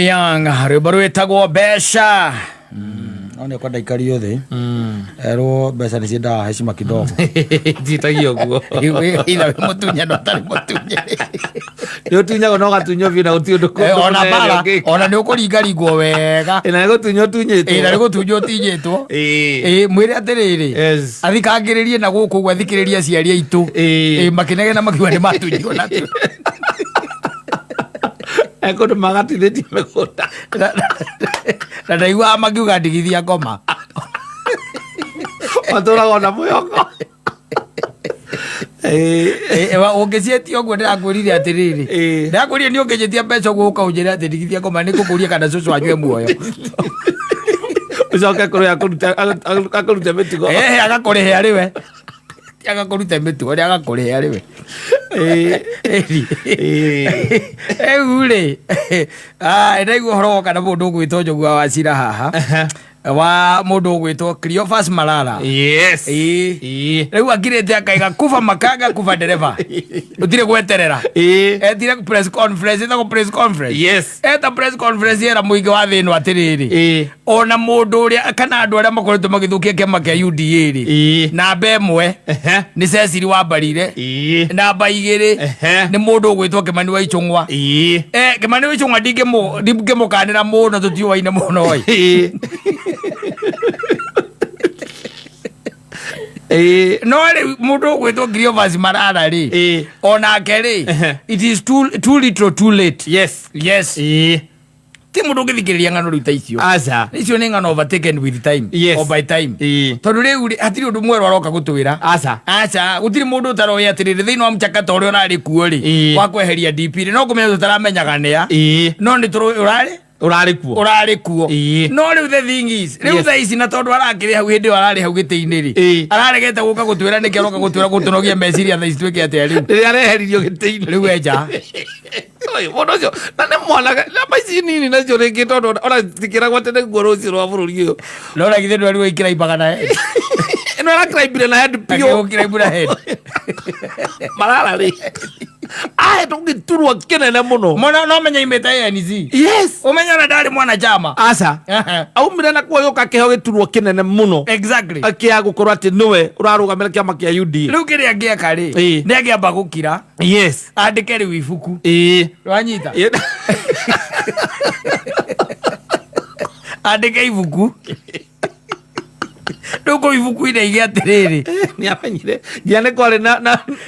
Young rwĩmbo rwĩtagwo mbeca. No nĩ kwenda ikario thĩ erwo mbeca nĩ ciendaga heshima kidogo. Njitagia ũguo. Itha wĩ mũtunye no ũtarĩ mũtunye. Nĩ ũtunyagwo na ũgatunywo biũ na gũtirĩ ũndũ Eh, ona kũnene bara ũngĩka. ona nĩ ũkũringaringwo wega. Ĩ, na nĩ gũtunywo ũtunyĩtwo. Ĩ, na nĩ gũtunywo ũtinyĩtwo. Ĩ. Ĩ, mwĩre atĩrĩrĩ, Yes. athikangĩrĩrie na gũkũ ũguo athikĩrĩrie aciari aitũ. Ĩ. Ĩ, makĩnegena makiuga nĩ matunyirwo na tu. He kũndũ magatithĩtie mĩgũnda. Na ndaiguaga makiuga ndigithia ngoma. Matũraga ona mwĩhoko. Ĩ. Ũngĩciĩtia ũguo ndĩrakwĩrire atĩrĩrĩ, Ĩ. ndĩrakwĩrire nĩ ũngĩnjĩtia mbeca ũguo ũka ũnjĩre atĩ ndigithia ngoma nĩ ngũkũria kana cũcũ anyue muoyo. Ũcoke kũrĩa akũrute mĩtugo. Ehe, agakũrĩhe arĩ we. Ti agakũrute mĩtugo, nĩ agakũrĩhe arĩ we. Ĩ. Ĩni. Ĩ. Rĩu rĩ, ndaigua ũhoro woka na mũndũ ũgwĩtwo Njũgũa wa Cira haha, wa mũndũ ũgwĩtwo Cleophas Malala. Yes. Ĩ. Ĩ. Rĩu akirĩte akaiga kuba makanga kuba ndereba, gũtirĩ gweterera. Ĩ. Etire press conference, ĩtagwo press conference. Yes. Eta press conference era mũingĩ wa thĩ ĩno atĩrĩrĩ, Ĩ. ona mũndũ ũrĩa kana andũ arĩa makoretwo magĩthũkia kĩama kĩa UDA rĩ, Ĩ. namba 1 Ehe. nĩ Cecily Wambarire, Ĩ. namba 2 Ehe. nĩ mũndũ ũgwĩtwo Kĩmani wa Ichung'wa. Ĩ. Kĩmani wa Ichung'wa ndingĩmũkanĩra mũno, tũtiũaine mũno ĩ. Ĩ. Ĩ. No rĩu mũndũ ũgwĩtwo Cleophas Malala rĩ, Ĩ. onake rĩ, Ehe. it is too little too late. Yes. Yes. Ĩ. Ti mũndũ ũngĩthikĩrĩria ng'ano rĩu ta icio. Aca. Icio nĩ ng'ano overtaken with time. Yes. Or by time. Ĩ. Tondũ rĩu rĩ, hatirĩ ũndũ mwerũ aroka gũtwĩra. Aca. Aca, gũtirĩ mũndũ ũtaroĩ atĩrĩrĩ thĩinĩ wa mchakato ũrĩa ũrarĩ kuo rĩ, Ĩ. wa kweheria DP rĩ, no kũmenya tũtaramenyaga nĩa. Ĩ. No nĩ tũrũĩ ũrarĩ Ũrarĩ kuo. Ũrarĩ kuo. Ĩ. No rĩu the thing is, rĩu Yes. thaa ici na tondũ arakĩrĩ hau hĩndĩ ĩyo ararĩ hau gĩtĩ-inĩ rĩ, Ĩ. araregete gũka gũtwĩra nĩkĩ aroka gũtwĩra gũtũnogia meciria thaa ici twĩke atĩa rĩu. Rĩrĩa areheririo gĩtĩ-inĩ. Rĩu enja. Oi, mũndũ ũcio na nĩ mwana namba ici nini nacio rĩngĩ tondũ ona citikĩragwo atĩ nĩguo rũciũ rwa bũrũri ũyũ. No na githĩ ndwari waikira na head. Ĩno arakĩraimbire na head biũ. Akĩgũkiraibura head. Malala rĩ ahetwo gĩturwa kĩnene mũno. Mũno no menya imĩte ANC. Yes. Ũmenye ona ndarĩ mwana chama. Aca. Aumire na kuo gĩũka kĩheo gĩturwa kĩnene mũno. Exactly. Kĩa gũkorwo atĩ nĩwe ũrarũgamĩra kĩama kĩa UDA. Rĩu kĩrĩa angĩeka rĩ, Ĩ. nĩ angĩamba gũkira, Yes. andĩke rĩu ibuku. Ĩ. Wanyita? Ĩ. Andĩke ibuku. Rĩu kũu ibuku-inĩ aige atĩrĩrĩ, Nĩ amenyire nginya nĩ kwarĩ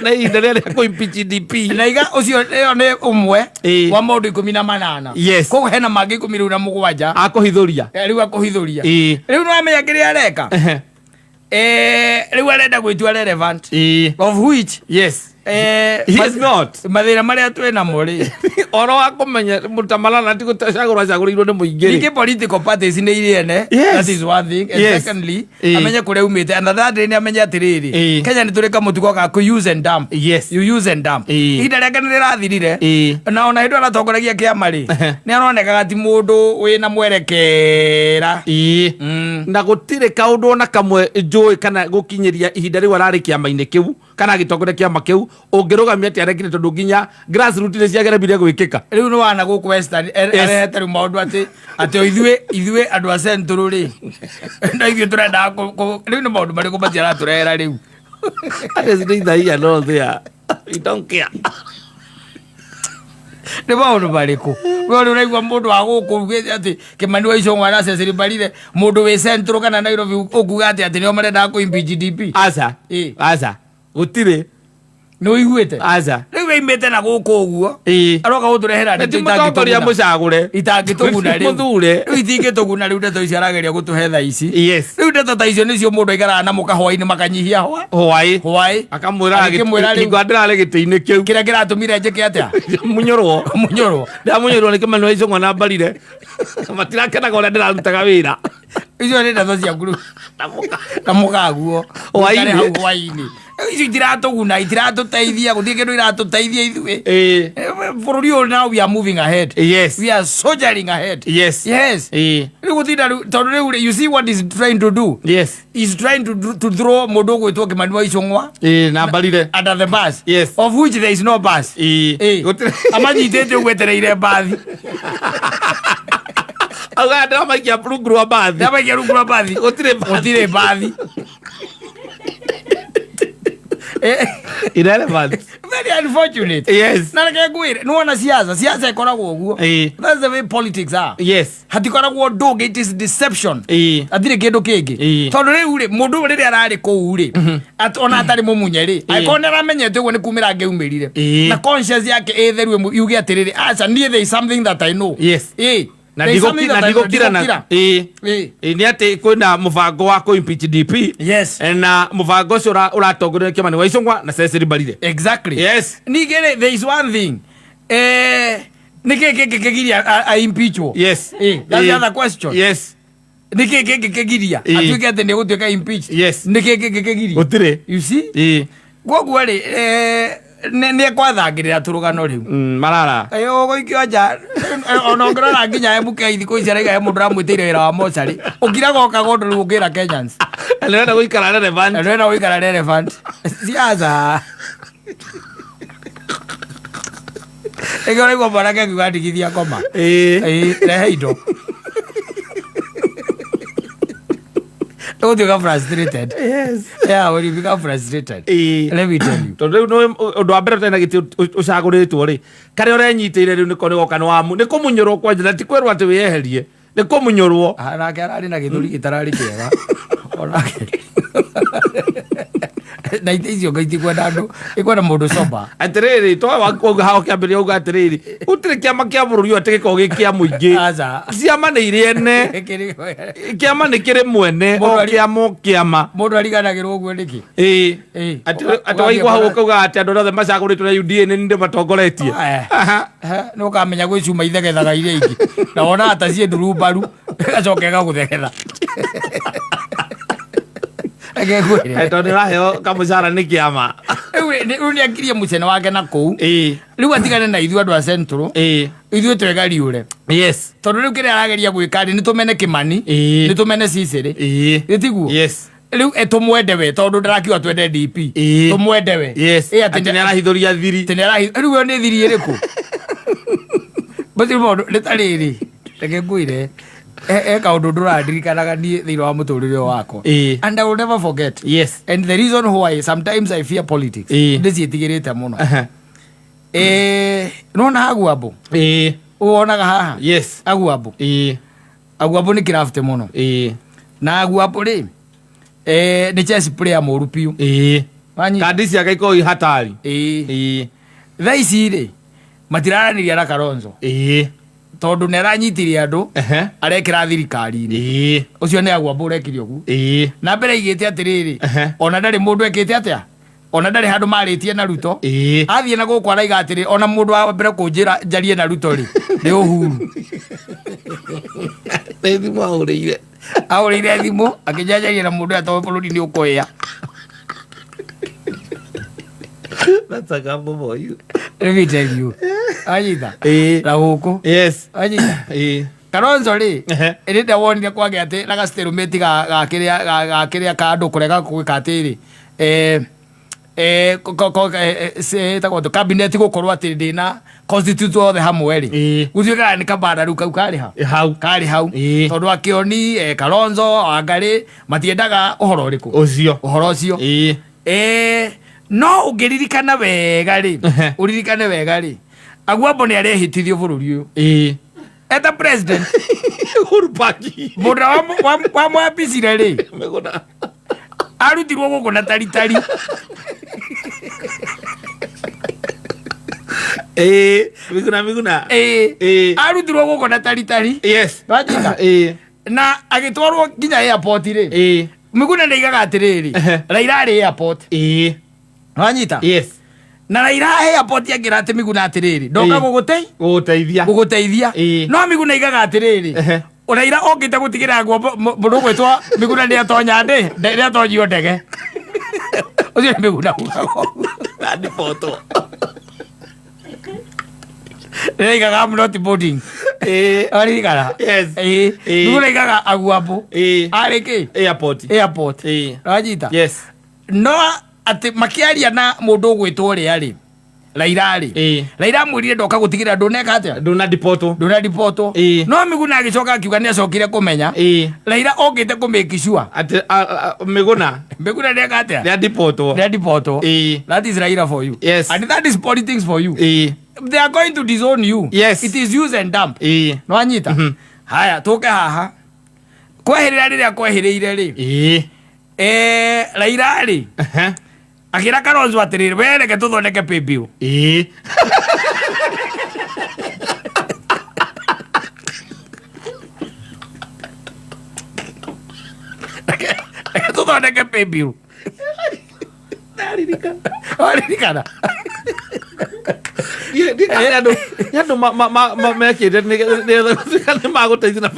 na ihinda rĩrĩa rĩa kũ-impeach DP. Na iga ũcio ĩyo nĩ ũmwe Ĩ. wa maũndũ 18. Yes. Koguo hena mangĩ 17 rĩu. Akũhithũria. Rĩu akũhithũria. Ĩ. Rĩu nĩwamenya kĩrĩa areka? Ehe. Rĩu arenda gwĩtua relevant. Ĩ. Of which Yes. He is not. Mathĩna marĩa twĩ namo rĩ, Oro wa kũmenya mũta Malala ti gũcagũrwo acagũrĩirwo nĩ mũingĩ rĩ. Ningĩ political parties nĩ irĩ ene. Yes. That is one thing. And Yes. secondly, Ĩ. amenye kũrĩa umĩte, and thirdly, nĩ amenye atĩrĩrĩ, Ĩ. Kenya nĩ tũrĩ kamũtugo ga kũ use and dump. Yes. You use and dump. Ĩ. Ihinda rĩake nĩ rĩrathirire. Ĩ. Na ona hĩndĩ ĩyo aratongoragia kĩama rĩ, Ehe. nĩ aronekaga ti mũndũ wĩna mwerekera. Ĩ. Na gũtirĩ kaũndũ ona kamwe njũĩ kana gũkinyĩria ihinda rĩu ararĩ kĩama-inĩ kĩu kana agĩtongoria kĩama kĩu ũngĩrũgamia atĩ arekire tondũ nginya grassroots nĩ ciageremire gwĩkĩka. Rĩu nĩ wana gũkũ Western Yes. arehete rĩu maũndũ atĩ o ithuĩ andũ a Central rĩ, no ithuĩ tũrendaga rĩu nĩ maũndũ marĩkũ macio aratũrehera rĩu? That is neither here nor there. We don't care. Nĩ maũndũ marĩkũ we ũrĩ ũraigua mũndũ wa gũkũ ugĩte atĩ Kĩmani wa Ichung'wa na Cecily Mbarire, mũndũ wĩ Central kana Nairobi ũkuga atĩ nĩo marendaga kũ impeach DP? Aca. Ĩ. Aca. Gũtirĩ. Nĩ ũiguĩte? Aca. Rĩu aimĩte na gũkũ ũguo, Ĩ. aroka gũtũrehera Na ndeto ti mũtongoria itangĩtũguna. mũcagũre. Itangĩtũguna rĩu. Mũthure. Rĩu itingĩtũguna rĩu ndeto ici arageria gũtũhe thaa ici. Yes. Rĩu ndeto ta icio nĩcio mũndũ aikaraga na mũka hwaĩ-inĩ makanyihia Hwaĩ. Hwaĩ. Akamwĩra Agĩkĩmwĩra rĩu. hingo ndĩrarĩ gĩtĩ-inĩ kĩu. Kĩrĩa kĩratũmire njĩke atĩa? Mũnyorwo. Mũnyorwo. Ndĩramunyorwo nĩ Kĩmani wa Ichung'wa na Mbarire. Matirakenaga ũrĩa ndĩrarutaga wĩra. Icio nĩ ndeto ciaku rĩu. Na mũkaguo. Hwaĩ-inĩ. Mũikare hau hwaĩ-inĩ. Rĩu icio itiratũguna, itiratũteithia, gũtirĩ kĩndũ iratũteithia ithuĩ. Ĩ. Bũrũri ũyũ now we are moving ahead. Yes. We are soldiering ahead. Yes. Yes. Ĩ. Rĩu gũtinda rĩu tondũ rĩu rĩ, you see what is trying to do? Yes. Is trying to throw mũndũ ũgwĩtwo Kĩmani wa Ichung'wa Ĩ, na Mbarire. under the bus. Yes. Of which there is no bus. Ĩ. Ĩ. Gũtirĩ. Amanyitĩte ũguo etereire mbathi. Augaga ndĩramaikia rungu rwa mbathi. Ndĩramaikia rungu rwa mbathi. Gũtirĩ mbathi. Gũtirĩ mbathi. Irrelevant. Very unfortunate. Yes. Na reke ngwĩre, nĩwona siasa, siasa ĩkoragwo ũguo. Ĩĩ. That's the way politics are. Yes. Hatikoragwo ũndũ ũngĩ, it is deception. Ĩĩ. Hatirĩ kĩndũ kĩngĩ. Ĩĩ. Tondũ rĩu rĩ, mũndũ ũyũ rĩrĩa ararĩ kũu rĩ, ona atarĩ mũmunye rĩ, angĩkorwo nĩ aramenyete ũguo nĩ kumĩra angĩumĩrire. Ĩĩ. Na conscience yake ĩtheru yuge atĩrĩrĩ, aca niĩ there is something that I know. Yes. Ĩĩ. Na There is something na that I know. ndigũkira na Ndigũkira. ĩĩ. Ĩĩ. Ĩĩ, nĩ atĩ kwĩna mũbango wa kũ impeach DP. Yes. Na mũbango ũcio ũratongorio nĩ Kĩmani wa Ichung'wa na Cecily Mbarire. Exactly. Yes. Ningĩ rĩ, there is one thing. Nĩ kĩĩ kĩngĩ kĩgiria a impeachwo? Yes. Ĩĩ, that's the Ĩĩ. other question. Yes. Nĩ kĩĩ kĩngĩ kĩgiria Ĩĩ. atuĩke atĩ nĩ gũtuĩka impeached? Yes. Nĩ kĩĩ kĩngĩ kĩgiria? Gũtirĩ. You see? Ĩĩ. Koguo rĩ, nĩ ekwathangĩrĩra tũrũgano rĩu. Marara. Kaĩ ũgũikio nja, ona ũngĩrora nginya MK thikũ ici araiga he mũndũ ũramwĩtĩire wĩra wa mocarĩ, ũkiraga ũkaga ũndũ rĩu ũngĩra Kenyans. Na nĩwenda gũikara relevant. Na ndĩrenda gũikara relevant. Siasa. Ĩngĩ ũraigua mwanake akiuga ndigithia ngoma. Ĩĩ. Ĩĩ, rehe indo. Ũgũtuĩka frustrated. Yes. Yeah, when you become frustrated. Ĩĩ. Let me tell you. Tondũ rĩu nĩwe ũndũ wa mbere ũtarĩ na gĩtĩ ũcagũrĩtwo rĩ, karĩa ũrenyitĩire rĩu nĩko nĩgoka nĩ wamu nĩ kũmunyũrwo kwanja na ti kwĩrwo atĩ wĩyeherie, nĩ kũmunyũrwo. Ah, nake ararĩ na gĩthũri gĩtararĩ kĩega. Onake. Na itĩ icio ngai itikwenda andũ, ikwenda mũndũ sober. Atĩrĩrĩ, to wauga haha ũkĩambĩrĩria uga atĩrĩrĩ, gũtirĩ kĩama kĩa bũrũri ũyũ atĩ gĩkoragwo gĩ kĩa mũingĩ. Aca. Ciama nĩ irĩ ene. Kĩama nĩ kĩrĩ mwene, o Mũndũ kĩama o kĩama. Mũndũ ariganagĩrwo ũguo nĩkĩ? Ĩĩ. Ĩĩ. Atĩ atĩ waigua hau ũkauga atĩ andũ arĩa othe macagũrĩtwo na UDA nĩ niĩ matongoretie. Eh. Aha. Nĩ ũkamenya gwĩ cuma ithegethaga iria ingĩ. Na wonaga ta ciĩ nduru mbaru, ĩgacoka ĩgagũthegetha. Reke ngwĩre. Eh, tondũ nĩ ũraheo kamũcara nĩ kĩama. Rĩu nĩ akirie mũcene wake na kũu. Ĩĩ. Rĩu atigane na ithuĩ andũ a Central. Ĩĩ. Ithuĩ twegariũre. Yes. Tondũ rĩu kĩrĩa arageria gwĩka rĩ, nĩ tũmene Kĩmani, Ĩĩ. nĩ tũmene Cicĩrĩ. Ĩĩ. Ĩ tiguo? Yes. Rĩu tũmwende we tondũ ndarakiuga twende DP. Ĩĩ. Tũmwende we. Yes. Ĩ Atĩ nĩ arahithũria thiri. Atĩ nĩ rĩu ĩyo nĩ thiri ĩrĩkũ? Basi maũndũ nĩ ta rĩrĩ, reke ngwĩre, he kaũndũ ndũrandirikanaga niĩ thĩinĩ wa mũtũrĩre ũyũ wakwa. Ĩĩ. And I will never forget. Yes. And the reason why sometimes I fear politics. Ĩĩ. Ndĩciĩtigĩrĩte mũno. Aha. Nĩwona Aguambo? Ĩĩ. Wonaga haha? Yes. Aguambo. Ĩĩ. Aguambo nĩ kĩrafte mũno. Ĩĩ. Na Aguambo rĩ, nĩ chess player mũru biũ. Ĩĩ. Wanyita? Kandi ciake ikoragwo i hatari. Ĩĩ. Ĩĩ. Thaa ici rĩ, matiraranĩria na Kalonzo. Ĩĩ. Tondũ nĩ aranyitire andũ, Ehe. arekĩra thirikari-inĩ. Ĩĩ. Ũcio nĩ Aguambo ũrekire ũguo. Ĩĩ. Na mbere aigĩte atĩrĩrĩ, Ehe. ona ndarĩ mũndũ ekĩte atĩa? Ona ndarĩ handũ marĩtie na Ruto. Ĩĩ. Athiĩ na gũkũ araiga atĩrĩ, ona mũndũ wa mbere kũnjĩra njarie na Ruto rĩ, nĩ Uhuru. Nĩ thimũ ahũrĩire. Ahũrĩire thimũ, akĩnjĩra njarie na mũndũ ũrĩa tondũ bũrũri nĩ ũkũhĩa. That's a gamble for you. Let me tell you. Anyita. Ĩĩ. Na gũkũ. Yes. Anyita. Ĩĩ. Kalonzo rĩ, Ehe. ĩrĩ ndawonire kwagĩa atĩ na gastalemate ga kĩrĩa ga kĩrĩa ka andũ kũrega gwĩka atĩrĩ, ĩtagwo atĩ cabinet gũkorwo atĩ ndĩna constitute othe hamwe rĩ. Ĩĩ. Gũtuĩkaga nĩ kabara rĩu kau karĩ ha? Hau. Karĩ hau. Ĩĩ. Tondũ akĩoni, Kalonzo, Wangarĩ matiendaga ũhoro ũrĩkũ? Ũcio. Ũhoro ũcio. Ĩĩ. No ũngĩririkana wega rĩ, Ehe. ũririkane wega rĩ, Aguambo nĩ arehĩtithio bũrũri ũyũ. Ĩĩ. Eta president. Uhuru Park. Mũndũ wamwambicire rĩ, Mĩgũnda. arutirwo gũkũ na taritari. Ĩĩ. Mĩgũnda mĩgũnda. Ĩĩ. Ĩĩ. Arutirwo gũkũ na taritari. Yes. Wanyita? Ĩĩ. Na agĩtwarwo nginya airport rĩ. Ĩĩ. Mĩgũnda nĩ aigaga atĩrĩrĩ, Ehe. Raila arĩ airport. Ĩĩ. Wanyita? Yes. Na Raila airport akĩra atĩ Mĩgũnda atĩrĩrĩ, ndoka Ĩĩ. gũgũteithia. Gũgũteithia. Gũgũteithia. Ĩĩ. No Mĩgũnda aigaga atĩrĩrĩ, Ehe. Raila okĩte gũtigĩrĩra nguo mũndũ ũgwĩtwo Mĩgũnda nĩ atonya ndĩ, nĩ atonyio ndege. Ũcio nĩ Mĩgũnda ugaga ũguo. Na ndibotwo. Nĩaigaga I'm not boarding. Ĩĩ. Waririkana? Yes. Ĩĩ. Ĩĩ. Mĩgũnda aigaga Aguambo. Ĩĩ. Arĩ kĩ? Airport. Airport. Ĩĩ. Wanyita? Yes. No atĩ makĩaria na mũndũ ũgwĩtwo ũrĩa rĩ, Raila rĩ, Ĩĩ. Raila amwĩrire ndoka gũtigĩrĩra ndũneka atĩa, Ndũna dipotwo. Ndũnaribotwo. Ĩĩ. No Miguna agĩcoka akiuga nĩ acokire kũmenya Ĩĩ. Raila okĩte kũ make sure Atĩ Miguna Miguna ndeka atĩa, nĩadipotwo. Nĩadipotwo. Ĩĩ. That is Raila for you. Yes. And that is politics for you. Ĩĩ. They are going to disown you. Yes. It is use and dump. Ĩĩ. Nwanyita haya tũke haha kweherera rĩrĩa kwehereire rĩ, Ĩĩ. Raila rĩ, Ehe. akĩra Kalonzo atĩrĩrĩ, we reke tũthondeke paybill. Ĩĩ. Reke tũthondeke paybill. Ndaririkana. Waririkana? Nĩ andũ mekĩte nĩ magũteithia na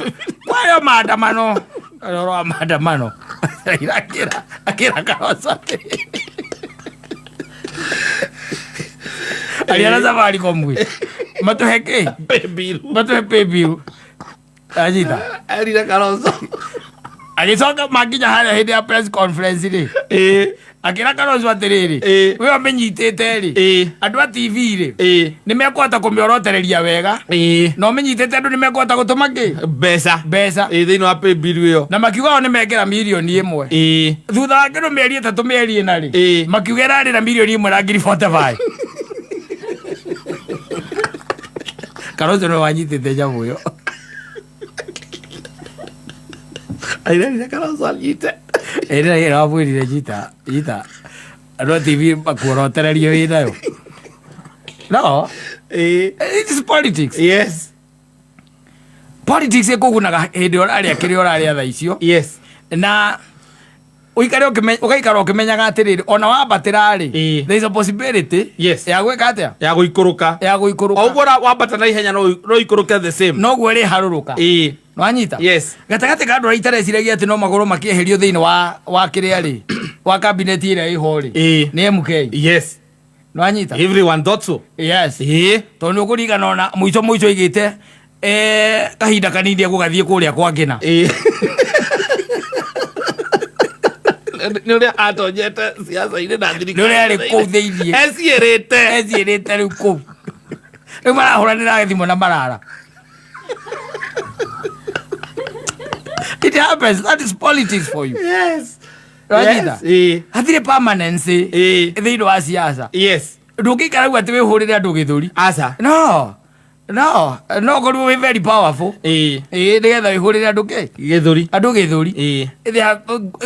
Kwayo maandamano, ũhoro wa maandamano, Raila akĩra Kalonzo atĩrĩrĩ, aria na Safaricom gwĩ matũhe kĩ, paybill. Matũhe paybill, anyita. Erire Kalonzo. Agĩcoka makinya harĩa hĩndĩ ya press conference rĩ, Ĩĩ. Akĩra Kalonzo atĩrĩrĩ, Ĩĩ. we ũmĩnyitĩte rĩ, Ĩĩ. Andũ a TV rĩ, Ĩĩ. Nĩ mekũhota kũmĩorotereria wega, Ĩĩ. Na ũmĩnyitĩte andũ nĩ mekũhota gũtũma kĩ, Mbeca. Mbeca. Ĩĩ, thĩinĩ wa paybill ĩyo. Na makiuga o nĩ mekĩra 1 mirioni. Ĩĩ. Thutha wa kĩndũ mĩeri 3, mĩeri 4 rĩ, Ĩĩ. Makiuga ĩrarĩ na 1,045,000. Kalonzo nĩwe wanyitĩte nyamũ ĩyo. Airerire Kalonzo anyite. Ĩrĩa ĩramwĩrire nyita nyita, andũ a TV makuorotererie wĩ nayo. No Ĩĩ. It is politics. Yes. Politics ĩkũgunaga hĩndĩ ũrarĩa kĩrĩa ũrarĩa thaa icio, Yes. Na ũikare ũgaikara ũkĩmenyaga atĩrĩrĩ, ona wambatĩra rĩ, Ĩĩ. there is a possibility Yes. ya gwĩka atĩa? Ya gũikũrũka. Ya O gũikũrũka. ũguo wambata na ihenya no ikũrũke the same. Noguo ĩrĩharũrũka. Ĩĩ. Nwanyita? Yes. Gatagatĩ ka andũ arĩa itareciragia atĩ no magũrũ makĩeherio thĩinĩ wa kĩrĩa rĩ, wa kabineti ĩrĩa ĩho rĩ, Ĩĩ. nĩ MK. Yes. Nwanyita? Everyone thought so. Yes. Ĩĩ. Tondũ nĩ ũkũringana ona mũico mũico igĩte kahinda kanini egũgathiĩ kũrĩa kwa ngĩna. Ĩĩ. Nĩ ũrĩa atonyete siasa-inĩ na Nĩ ũrĩa arĩ kũu thĩiniĩ. Eciĩrĩte. Eciĩrĩte rĩu kũu rĩu marahũranĩra thimũ na marara. It happens. That is politics for you. Yes. Wanyita? Yes. Ĩĩ. Hatirĩ permanency Ĩĩ. thĩinĩ wa siasa. Yes. Ndũngĩikara rĩu atĩ wĩhũrĩre andũ gĩthũri. Aca. No ũkorirwo wĩ very powerful, Ĩĩ. Ĩĩ, nĩgetha wĩhũrĩre andũ kĩ, Gĩthũri. Andũ gĩthũri. Ĩĩ. They are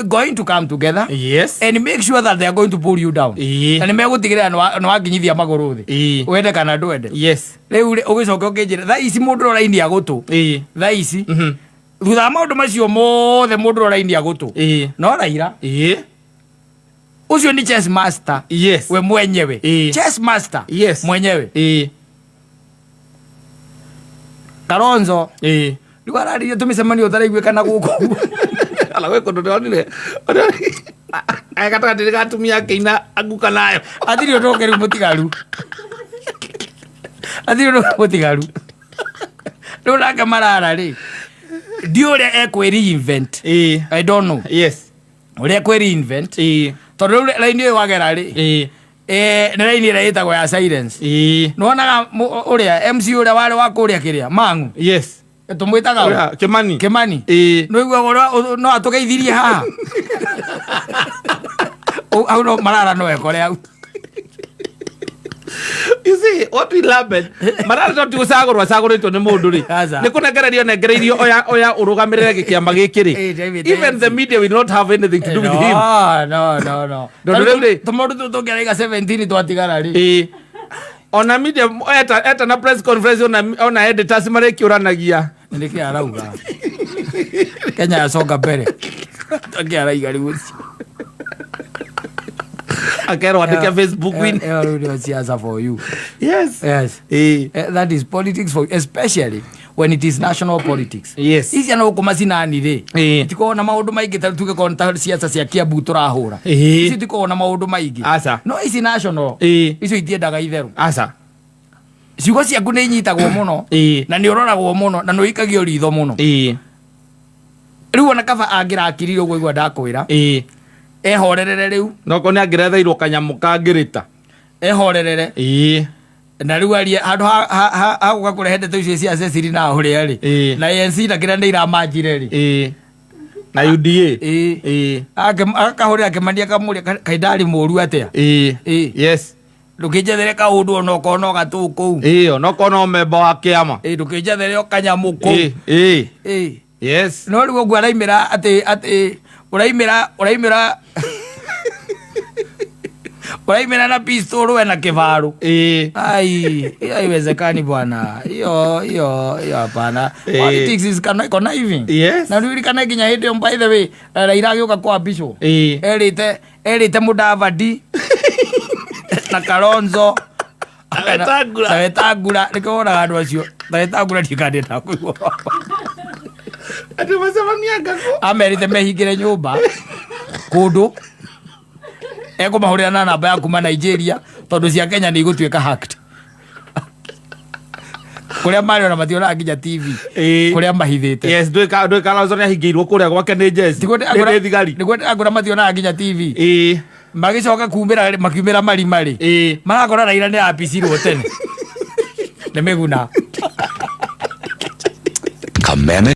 going to come together Yes. and make sure that they are going to pull you down, Ĩĩ. na nĩ megũtigĩrĩra nĩ wakinyithia magũrũ thĩ, Ĩĩ. wende kana ndwende. Yes. Rĩu rĩ, ũgĩcoka ũkĩnjĩra thaa ici mũndũ ũrainia gũtũ, Ĩĩ. thaa ici, thutha wa maũndũ macio mothe, mũndũ ũrainia gũtũ Ĩĩ. no Raila. Ĩĩ. Ũcio nĩ chess master Yes. we mwenyewe. Ĩĩ. Chess master Yes. mwenyewe. Ĩĩ. Kalonzo Ĩĩ. rĩu araririe tũmĩcemanio ũtaraiguĩkana gũkũ. Ala gwĩ kũndũ ndĩronire gatagatĩ ga atumia akĩina anguka nayo. Atirĩ ũndũ ũngĩ rĩu mũtigaru, atirĩ ũndũ ũngĩ mũtigaru. Rĩu nake Marara rĩ, ndi ũrĩa ekwĩ reinvent. Ĩĩ. I don't know Yes. ũrĩa ekwĩ reinvent, Ĩĩ. tondũ rĩu raini ĩyo wagera rĩ, Ĩĩ. Nĩ raini ĩrĩa ĩtagwo ya silence. Ĩĩ. Nĩwonaga ũrĩa MC ũrĩa warĩ wa kũrĩa kĩrĩa mang'u, Yes. Tũmwĩtaga ũ? Ũrĩa, Kimani. Kimani. Ĩĩ. Nĩũiguaga ũrĩa no atũgeithirie haha. Hau no Marara no ekore hau. You see what will happen, Marara to ti gũcagũrwo acagũrĩtwo nĩ mũndũ rĩ, Aca. nĩ kũnengererio nengereirio oya oya ũrũgamĩrĩre gĩkĩama gĩkĩ rĩ. Eh, David, Even the media will not have anything to do with him. No. Tondũ rĩu rĩ- Tũmaũndũ tũu tũngĩaraiga 17 twatigara rĩ. Ĩĩ, ona media eta na press conference, ona editors marĩkĩũranagia. Nĩkĩ arauga Kenya yasonga mbere? Tũngĩ araiga rĩu ũcio. Akerwo andĩke Facebook win. Ĩyo rĩu nĩyo siasa for you. Yes. Yes. Ĩĩ. That is politics for you, especially when it is national politics. Yes. Ici ana gũkũ macinani rĩ, Ĩĩ. tikoragwo na maũndũ maingĩ, ta tuge korwo nĩ ta siasa cia Kiambu tũrahũra, Ĩĩ. ici tikoragwo na maũndũ maingĩ. Aca. No ici national, Ĩĩ. icio itiendaga itherũ. Aca. Ciugo ciaku nĩ inyitagwo mũno, Ĩĩ. na nĩ ũroragwo mũno, na nĩ ũikagio ritho mũno. Ĩĩ. Rĩu ona kaba angĩrakirire ũguo igua ndakwĩra, Ĩĩ. Ehorerere rĩu. Noko nĩ angĩretheirwo kanyamũ kangĩrĩta. Ehorerere. Ĩĩ. Na rĩu arie handũ ha gũka kũrehe ndeto icio cia Cecily na ũrĩa rĩ, na ANC na kĩrĩa nĩ iramanjire rĩ. Ĩĩ, na UDA. Ĩĩ. Ĩĩ. Akahũrĩra Kĩmani akamũria, "Kaĩ ndarĩ mũru atĩa?" Ĩĩ. Ĩĩ. Ndũkĩnjethere kaũndũ ona okorwo no gatũ kũu. Ĩĩ, onokorwo no memba wa kĩama. Ĩĩ, ndũkĩnjethere o kanyamũ kũu. Ĩĩ, ĩĩ. Ĩĩ. No rĩu ũguo araimĩra atĩ ũraimĩra na pistol we na kĩbarũ. Ai, hiyo haiwezekani bwana. Hiyo hiyo hiyo hapana. Politics is conniving. Na ririkane nginya hĩndĩ ĩyo, by the way, Raila agĩũka kwambicwo. Erĩte Mudavadi na Kalonzo Na Wetangula. Na Wetangula nĩkĩo wonaga andũ acio na Wetangula ndikandĩenda kũigua. Atĩ macemania ngakũ. Amerite mehingĩre nyũmba kũndũ ekũmahũrĩra na namba ya kuma Nigeria tondũ cia Kenya nĩ igũtuĩka hacked, kũrĩa marĩ ona mationaga nginya TV, kũrĩa mahithĩte. Yes, ndũĩ Kalonzo nĩ ahingĩirwo kũrĩa gwake nĩ jeci. Nĩ thigari. Nĩguo ndĩrakũra mationaga nginya TV. Magĩcoka kumĩra makiumĩra marima rĩ, marakora Raila nĩ apicirwo tene nĩ mĩguna. Kameme.